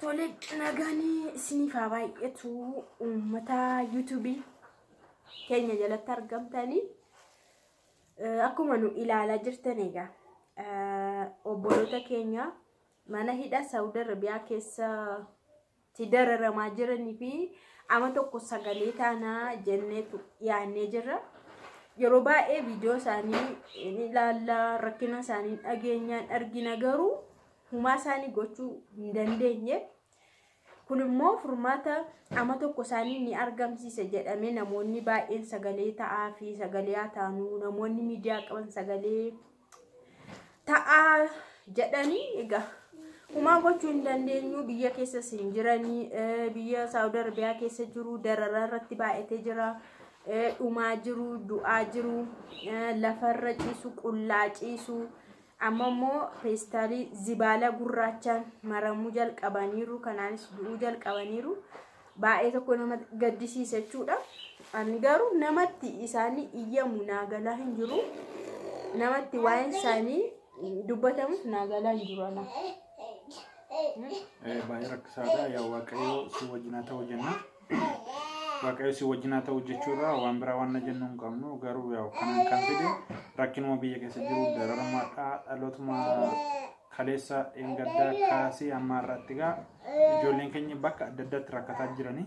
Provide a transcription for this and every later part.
Tole, nagaan isiniif haa baay'atu uummata yuutuubii keenya jalatti argamtanii. Akkuma nu ilaalaa jirtan egaa obboloota keenya mana hidha Saawud Arabiyaa keessatti dararamaa jiranii fi ama tokko sagalee taanaa jenneetu dhiyaannee jirra. Yeroo baay'ee viidiyoo isaanii ni ilaalla, rakkina isaanii dhageenyaan argina, garuu humaa isaanii gochuu hin dandeenye. Kun immoo furmaata ama tokko isaanii ni argamsiisa jedhamee namoonni baay'een sagalee ta'aa fi sagalee haa taanuu, namoonni miidiyaa qaban sagalee ta'aa jedhanii, egaa humaa gochuu hin dandeenyu. Biyya keessas hin jiranii, biyya Saawud Arabiyaa keessa jiru, dararaa irratti baay'atee jira. Dhumaa jiru, du'aa jiru, lafarra ciisu, qullaa ciisu. Amma immoo feestaalii zibaala gurraachaan maramuu jalqabaniiru, kanaanis du'uu jalqabaniiru. Baay'ee tokko nama gaddisiisa jechuudha. Ani garuu namatti isaanii iyyamu naagalaa hin jiru. Namatti waa'een isaanii dubbatamus naagalaa hin jiru ana. Baay'ee rakkisaadha. Yaa Waaqayyo si wajjin haa ta'u jenna. Waaqayyo si wajjin haa ta'u jechuudha. Waan biraa waan jennu hin qabnu, garuu yaa kanaan kan fide rakkinuma biyya keessa jiru, dararamaadha. Dhalootuma kaleessa dheengaddaa kaasee amma har'aatti gaa ijoolleen keenya bakka adda addaatti rakkataa jiranii.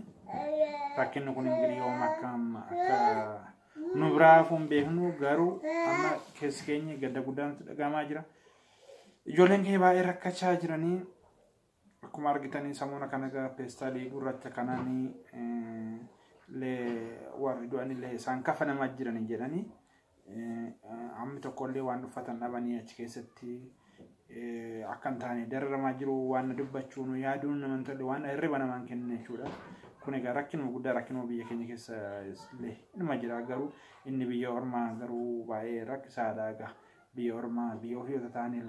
Rakkinni kun ingirii yoom akka akka nu biraa hafuun beeknu, garuu amma keessi keenya gadda guddaan nutti dhagahamaa jira. Ijoolleen keenya baay'ee rakkachaa jiranii. Akkuma argitanii samuuna kana egaa peestaalii gurraacha kanaan warri du'anillee isaan kafanamaa jiranii jedhanii, hammi tokkollee waan uffatan dhabanii achi keessatti akka hin taane dararamaa jiru. Waan dubbachuu nu yaaduun nama hin tolle, waan hirriba namaan kenne jechuudha. Kun egaa rakkinuma guddaa, rakkinuma biyya keenya keessa illee inuma jira, garuu inni biyya ormaa garuu baay'ee rakkisaadha egaa. Biyya ormaa, biyya ofii otoo ta'anii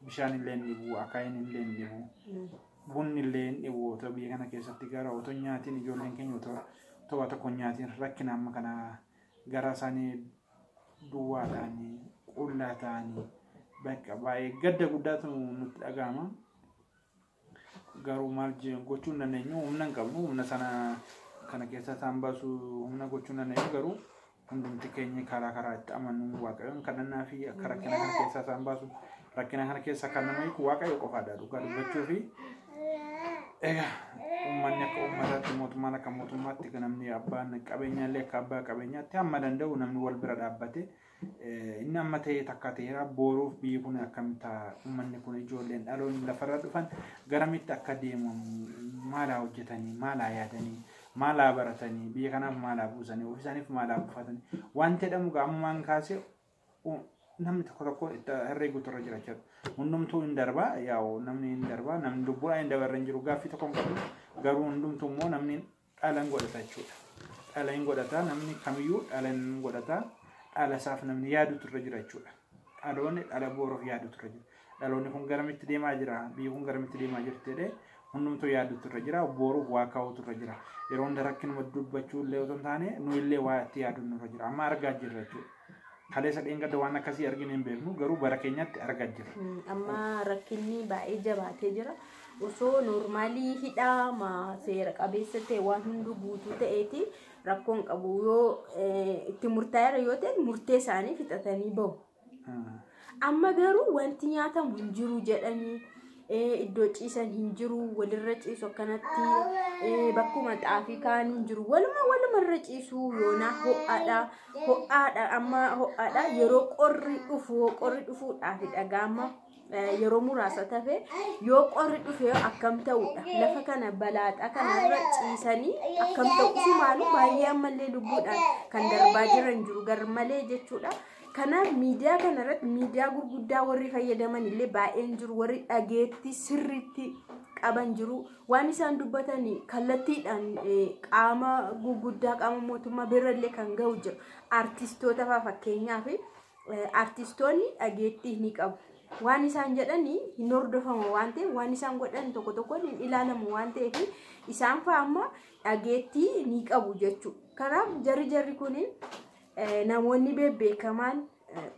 bishaan illee hin dhibu, akaayiin illee hin dhibu, bunni illee hin dhibu. Otoo biyya kana keessatti gara otoo nyaatiin, ijoolleen keenya otoo waa tokko nyaatiin rakkina amma kana gara isaanii duwwaa ta'anii, qullaa ta'anii, bakka baay'ee gadda guddaatu nutti dhaga'ama. Garuu maal gochuu hin dandeenyu, humna hin qabnu, humna sana kana keessa isaan baasu humna gochuu hin dandeenyu. Garuu hundumti keenya karaa karaa itti amannu Waaqayyoon kadhannaa fi akka rakkina kana keessaa isaan baasu, rakkina kana keessa kan nama hiiku Waaqayyo qofaadha dhugaa dubbachuu fi. Egaa uummanni akka uummataatti, mootummaan akka mootummaatti, namni abbaan qabeenyaallee akka abbaa qabeenyaatti hamma danda'u namni wal bira dhaabbate, inni amma ta'e takka ta'eera, boruuf biyyi kun akkam ta'a, uummanni kun, ijoolleen dhaloonni lafarra dhufan garamitti akka deemamu, maalaa hojjetanii, maalaa yaadanii, maalaa baratanii, biyya kanaaf maalaa buusanii, ofii isaaniif maalaa buufatanii waan jedhamu ammumaan kaasee namni tokko tokko itti herreeguutu irra jira jechuudha. Hundumtuu hin darbaa, yaa'u namni hin darbaa, namni lubbuudhaan hin dabarre hin jiru, gaaffii tokko hin qabu, garuu hundumtuu immoo namni dhala hin godhata jechuudha. Dhala hin godhata, namni kamiyyuu dhala hin godhata, dhala isaaf namni yaadutu irra jira jechuudha. Dhaloonni dhala boruuf yaadutu irra jira. Dhaloonni kun garamitti deemaa jira, biyyi kun garamitti deemaa jirti jedhee hundumtuu yaadutu irra jira, boruuf waa kaa'utu irra jira. Yeroo hunda rakkinuma dubbachuu illee otoo hin taane nu illee waa itti yaaduun nurra jira. Amma argaa jirra jechuudha. Kaleessa dheengadda waan akkasii argine hin beeknu, garuu bara keenyatti argaa jirra. Amma rakkinni baay'ee jabaatee jira. Osoo noormaalii hidhaa seera qabeessa ta'e, waan hunduu guutuu ta'eeti rakkoon qabu, yoo itti murtaa'eera yoo ta'e murtee isaanii fixatanii bahu. Amma garuu wanti nyaatamu hin jiru jedhanii, iddoo ciisan hin jiru, walirra ciisu akkanatti, bakkuma xaafii kaan hin jiru, waluma walumarra ciisu. Yoonaa ho'aadha, ho'aadha, amma ho'aadha. Yeroo qorri dhufu, qorri dhufuudhaaf dhagaama yeroo muraasa tafe, yoo qorri dhufe akkam ta'uudha? Lafa kana balaaxaa kanarra ciisanii akkam ta'u? Isumaalu baay'ee ammallee lubbuudhaan kan darbaa jiran jiru garmalee jechuudha. Kanaaf miidiyaa kanarratti miidiyaa gurguddaa warri fayyadaman illee baay'een jiru, warri dhageetti sirriitti qaban jiru. Waan isaan dubbatan kallattiidhaan qaama gurguddaa, qaama mootummaa birallee kan gahu jiru. Artistoota fa'aa fakkeenyaaf, artistoonni dhageettii ni qabu. Waan isaan jedhanii hin hordofama waan ta'eef, waan isaan godhan tokko tokkoon hin ilaalamu waan ta'eef, isaan fa'aa amma dhageettii ni qabu jechuudha. Kanaaf jarri kun namoonni bebbeekamaan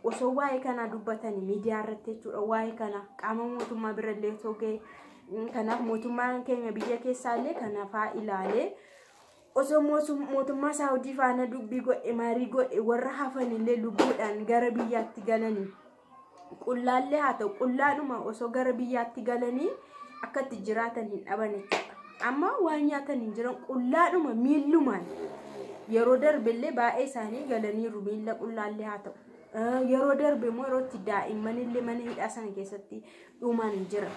osoo waa'ee kanaa dubbatanii miidiyaa irratti jechuudha, waa'ee kana qaama mootummaa birallee osoo ga'e, Kanaaf mootummaan keenya biyya keessaallee kanaafaa ilaalee osoo mootummaa Saawudii faana dubbii godhe marii godhe warra hafanillee lubbuudhaan gara biyyaatti galanii qullaallee haa ta'u qullaadhuma osoo gara biyyaatti galanii akka itti jiraatan hin dhaban jechuudha. Amma waan nyaatan hin jiran qullaadhuma miillumaan yeroo darbellee baay'ee isaanii galaniiru miilla qullaallee haa ta'u. Yeroo darbe immoo yeroo itti daa'imman illee mana hidhaa sana keessatti dhuman jira.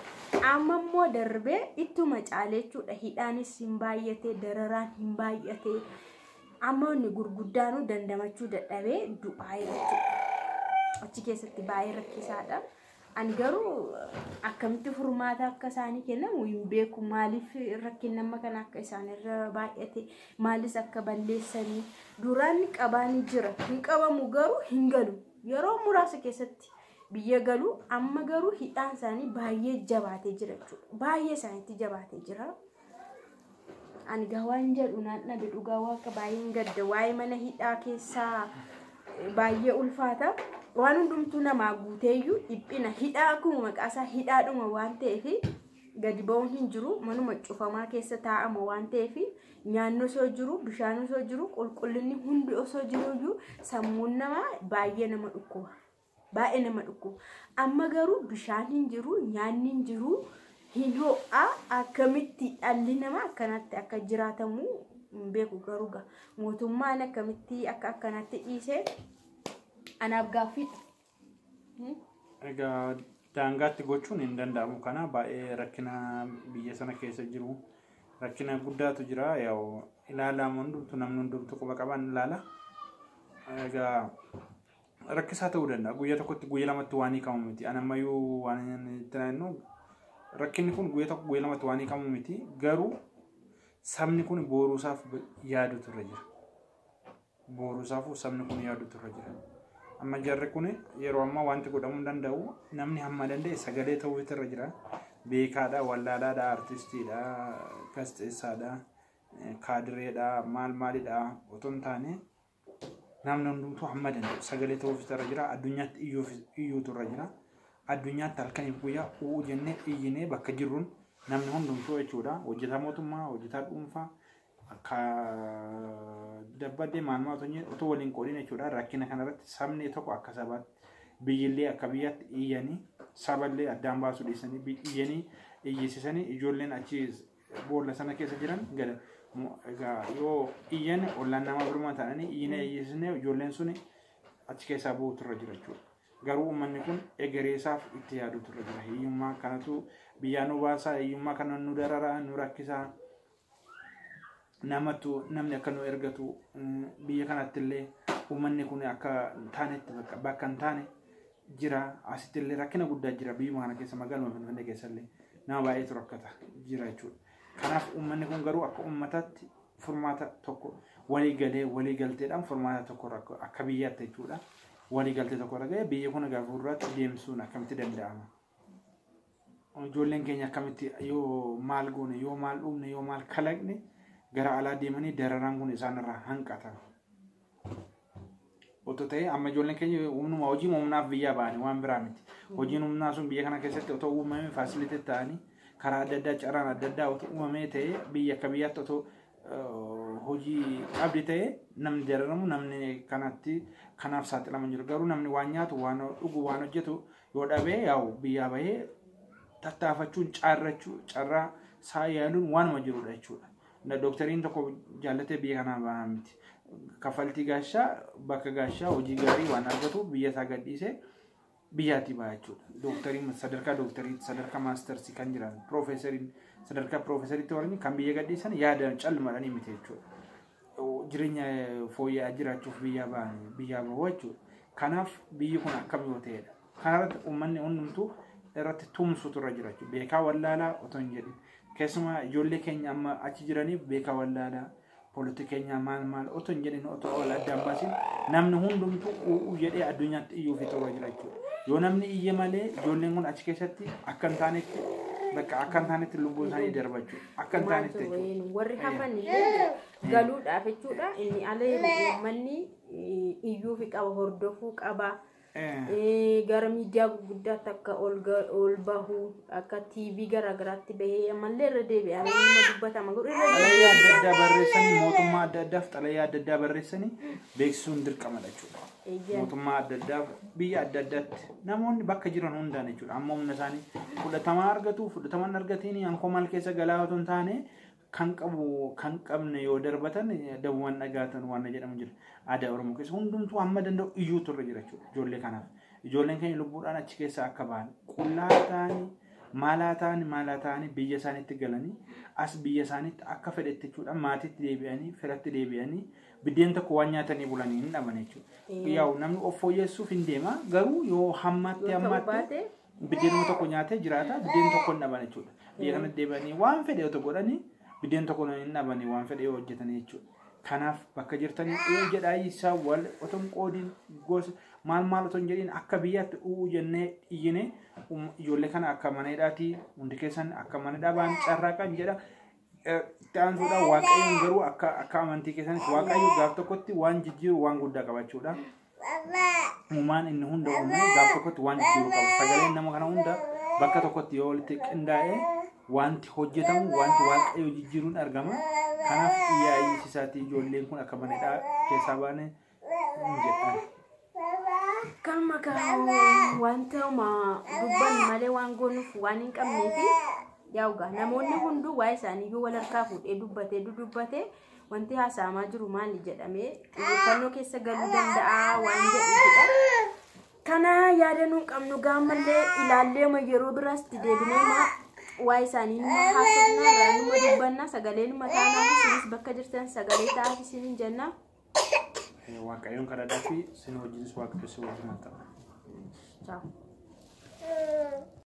Amma immoo darbee ittuma caalee jechuudha. Hidhaanis hin baay'ate, dararaan hin baay'ate. Amma inni gurguddaanuu dandamachuu dadhabee du'aa jechuudha. Achi keessatti baay'ee rakkisaadha. Ani garuu akkamitti furmaata akka isaanii kennamu hin beeku. Maaliif rakkinni amma kana akka isaanirra baay'ate, maalis akka balleessanii duraan qabaanii jira. Hin qabamu garuu hin galu. Yeroo muraasa keessatti biyya galu amma garuu hidhaan isaanii baay'ee jabaatee jira jechuudha. Baay'ee isaaniitti jabaatee jira. Ani gaa waan jedhu naan dhabe dhugaa waaqa baay'een gadda. Waa'ee mana hidhaa keessaa baay'ee ulfaata. Waan hundumtuu namaa guuteeyyuu dhiphina hidhaa akkuma maqaa isaa hidhaadhuma waan ta'eef gadi ba'uun hin jiru manuma cufamaa keessa taa'ama waan ta'eef nyaanni osoo jiru bishaan osoo jiru qulqullinni hundi osoo jiruyyuu sammuun namaa baay'ee nama dhukkuba. Baay'ee nama dhukkuba. Amma garuu bishaan hin jiru nyaanni hin jiru hin ho'a akkamitti dhalli namaa akkanatti akka jiraatamu hin beeku garuu mootummaan akkamitti akka akkanatti dhiisee anaaf gaaffiidha. Egaa daangaatti gochuun hin danda'amu kana baay'ee rakkina biyya sana keessa jiru rakkina guddaatu jira yaa'u ilaalamu hundumtu namni hundumtu quba qaban ilaala. Egaa rakkisaa ta'uu danda'a guyyaa tokkotti guyyaa lamatti waan hiikamu miti ani ammayyuu waan itti naannu rakkinni kun guyyaa tokko guyyaa lamatti waan hiikamu miti garuu sabni kun boruusaaf yaadutu irra jira. Boruusaafuu sabni kun yaadutu irra jira. Amma jarri kun yeroo ammaa wanti godhamuu hin danda'u namni hamma danda'e sagalee ta'uutu irra jira. Beekaadha, wallaalaadha, artistiidha, gaazexeessaadha, kaadireedha, maal maalidha otoo hin taane namni hundumtuu hamma danda'u sagalee ta'uutu irra jira. Addunyaatti iyyuutu irra jira. Addunyaatti halkaniif guyyaa u'uu jennee iyyinee bakka jirruun namni hundumtuu jechuudha. Hojjetaa mootummaa, hojjetaa dhuunfaa akka dabbadee maal maal otoo waliin qoodin jechuudha. Rakkina kanarratti sabni tokko akka sabaatti biyyillee akka biyyaatti iyyanii saballee addaan baasuu dhiisanii iyyanii iyyisisanii ijoolleen achi boolla sana keessa jiran gada egaa yoo iyyan ollaan nama birmaa ta'anii iyyinee iyyisisnee ijoolleen suni achi keessaa bu'uutu irra jira jechuudha. Garuu uummanni kun egereesaaf itti yaaduutu irra jira. Hiyyummaa kanatu biyyaa nu baasaa, hiyyummaa kana nu dararaa, nu rakkisaa. Namatu namni akka nu ergatu biyya kanatti illee uummanni kun akka taanetti bakka hin taane jira. Asitti illee rakkina guddaa jira biyyuma kana keessa magaaluma Finfinnee keessa illee nama baay'eetu rakkata jira jechuudha. Kanaaf uummanni kun garuu akka uummataatti furmaata tokko walii galee walii galteedhaan furmaata tokko akka biyyaatti jechuudha. Walii galtee tokko irra ga'ee biyya kun gara fuulduraatti deemsuun akkamitti danda'ama? Ijoolleen keenya akkamitti yoo maal goone yoo maal dhumne yoo maal kalaqne gara alaa deemanii dararaan kun isaanirraa hanqata. Otoo ta'ee amma ijoolleen keenya humnuma hojii humnaaf biyyaa ba'anii waan biraa miti. Hojiin humnaa sun biyya kana keessatti otoo uumamee faasilitii ta'anii karaa adda addaa carraan adda addaa otoo uumamee ta'ee biyya akka biyyaatti otoo hojii qabdi ta'ee namni dararamu namni kanatti kanaaf saaxilamu jiru. Garuu namni waan nyaatu waan dhugu waan hojjetu yoo dhabee yaa'u biyyaa bahee tattaafachuun caarrachuu carraa isaa yaaluun waanuma jirudha jechuudha. Doktariin tokko jaallatee biyya kanaa bahaa miti. Kaffaltii gaashaa bakka gaashaa hojii gaarii waan argatu biyya isaa gadhiisee biyyaatti baha jechuudha. Doktariin sadarkaa doktariitti sadarkaa maastarsii kan jiran piroofeesariin sadarkaa piroofeesariitti warri kan biyya gadhiisan yaada calmadhanii miti jechuudha. Jireenya fooyya'aa jiraachuuf biyyaa bahanii biyyaa bahu jechuudha. Kanaaf biyyi kun akkam yoo ta'edha. Kanarratti uummanni hundumtuu irratti tumsutu irra jira jechuudha. Beekaa wallaalaa otoo hin jedhin. Keessumaa ijoollee keenya amma achi jiraniif beekaa wallaalaa poolitikeenya maal maal otoo hin jedhin otoo wal addaan baasin namni hundumtuu u'uu jedhee addunyaatti iyyuu fi xurra jira jechuudha. Yoo namni iyye malee ijoolleen kun achi keessatti akka hin taanetti bakka akka hin taanetti lubbuun isaanii darba jechuudha. Akka hin taanetti jechuudha. Warri hafan illee galuudhaaf jechuudha. Inni ala jiru uummanni iyyuu fi qaba hordofuu qaba. Gara miidiyaa gurguddaatti akka ol bahu, akka TV garaagaraatti bahee ammallee irra deebi'amee nama dubbatama godhu irra Xalayaa adda addaa barreessanii, mootummaa adda addaaf xalayaa adda addaa barreessanii beeksisuun dirqamadha jechuudha. Mootummaa adda addaaf, biyya adda addaatti namoonni bakka jiran hundaan jechuudha. Amma humna isaanii fudhatamaa argatu, fudhatama hin argatiin hankoo maal keessa galaa otoo hin taane, kan qabu kan qabne yoo darbatan dabuuwwan dhagaatan waan jedhamu jira. Aadaa Oromoo keessa hundumtuu hamma danda'u iyyuu turre jira jechuudha ijoollee kanaaf. Ijoolleen keenya lubbuudhaan achi keessaa akka bahan, qullaa ta'anii, maalaa ta'anii, maalaa ta'anii biyya isaaniitti galanii, as biyya isaaniitti akka fedhetti jechuudha maatiitti deebi'anii, firatti deebi'anii, biddeen tokko waan nyaatanii bulanii hin dhaban jechuudha. Yaa'u namni of fooyyessuuf hin deema, garuu yoo hammaatti Yoo ta'uu hammaatti baate biddeenuma tokko nyaatee jiraata, biddeen tokko hin dhaban jechuudha. Biyya kanatti deebi'anii waan fedhe otoo godhanii biddeen tokko hin dhabanii, waan fedhe yoo hojjetanii jechuudha. Kanaaf bakka jirtanii uu jedhaa isaa wal otoo hin qoodiin, gosa maal maal otoo hin jedhiin, akka biyyaatti uu jennee iyyine ijoollee kana akka mana hidhaatii hundi keessan akka mana hidhaa ba'an carraaqan jedha. Itti aansuudhaan Waaqayyoon garuu akka amantii keessanitti Waaqayyo gaaf tokkotti waan jijjiiru waan guddaa qabachuudha. Uumaan inni hunda uume gaaf tokkotti waan jijjiiru qaba. Sagaleen nama kana hunda bakka tokkotti yoo walitti qindaa'e wanti hojjetamu, wanti Waaqayyo jijjiiruun argama. Kanaaf iyyaa iyyisiisaatii ijoolleen kun akka mana hidhaa keessaa baane hin jedhan. Kanuma kaa, wanta dubbannu malee waan goonuuf waan hin qabnee fi yaa'ugaa namoonni hunduu waa'ee isaanii wal harkaa fuudhee dubbatee dudubbatee, wanti haasa'amaa jiru maali jedhamee xiyyeeffannoo keessa galuu danda'a waan jedhuufidha. Kana yaada nuun qabnu gaammallee ilaallee yeroo biraas itti deebinee waa'ee isaanii numa haasofnaa, irraa numa dubbannaa, sagalee numa taanaaf isinis bakka jirtan sagalee ta'aaf isiniin jenna. Waaqayyoon kadhadhaa fi sin wajjinis, Waaqayyo si wajjin haa ta'u. Ciao.